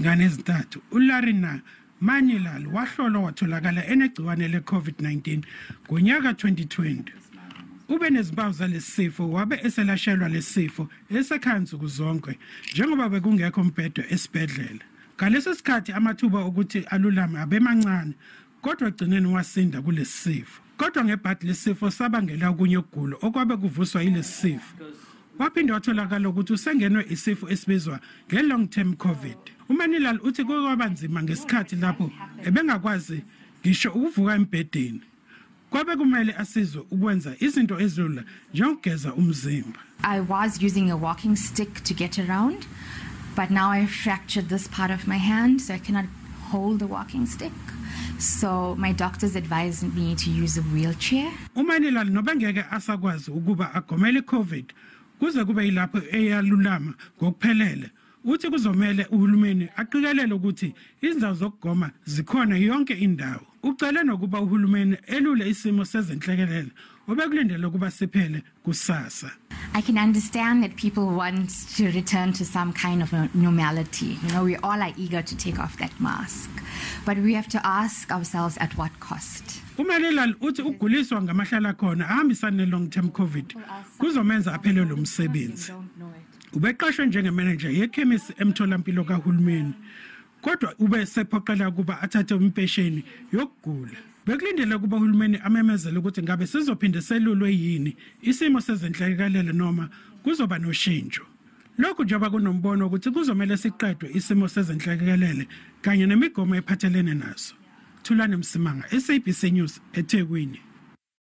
Wezingane ezintathu, uLarina Manilal, wahlolwa watholakala enegciwane le-COVID-19 ngonyaka 2020. Ube nezimpawu zalesi sifo, wabe eselashelwa lesi sifo esekhaya nsuku zonke njengoba bekungekho umbhedo esibhedlela. Ngaleso sikhathi amathuba okuthi alulame abemancane, kodwa egcineni wasinda kulesi sifo. Kodwa ngebhadi lesifo sabangela okunye ukugula okwabe kuvuswa yilesi sifo. Waphinde watholakala ukuthi usengenwe isifo esibizwa nge-long term COVID. UManilal uthi kwaba nzima ngesikhathi lapho ebengakwazi ngisho ukuvuka embhedeni. Kwabe kumele asizwe ukwenza izinto ezilula njengokugeza umzimba. I was using a walking stick to get around, but now I fractured this part of my hand, so I cannot hold the walking stick. So my doctors advised me to use a wheelchair. UManilal nobengeke asakwazi ukuba agomele iCovid kuze kube yilapho eyalulama ngokuphelele, uthi kuzomele uhulumeni aqikelele ukuthi izindawo zokugoma zikhona yonke indawo. Ucele nokuba uhulumeni elule isimo sezenhlekelele obekulindele ukuba siphele kusasa. I can understand that people want to return to some kind of normality. We all are eager to take off that mask. But we have to ask ourselves, at what cost? UManilal uthi ukuguliswa ngamahlala khona ahambisana ne-long term COVID kuzomenza aphelelwe umsebenzi. Ubeqashwe njengemanager yekhemisi emtholampilo kahulumeni, kodwa ube sephoqela ukuba athathe impesheni yokugula. Bekulindele ukuba uhulumeni amemezele ukuthi ngabe sizophinde selulwe yini isimo sezenhlekelele noma kuzoba noshintsho. Lokhu njengoba kunombono ukuthi kuzomele siqedwe isimo sezenhlekelele kanye nemigomo ephathelene naso. Thulane Msimanga, SABC News, eThekwini.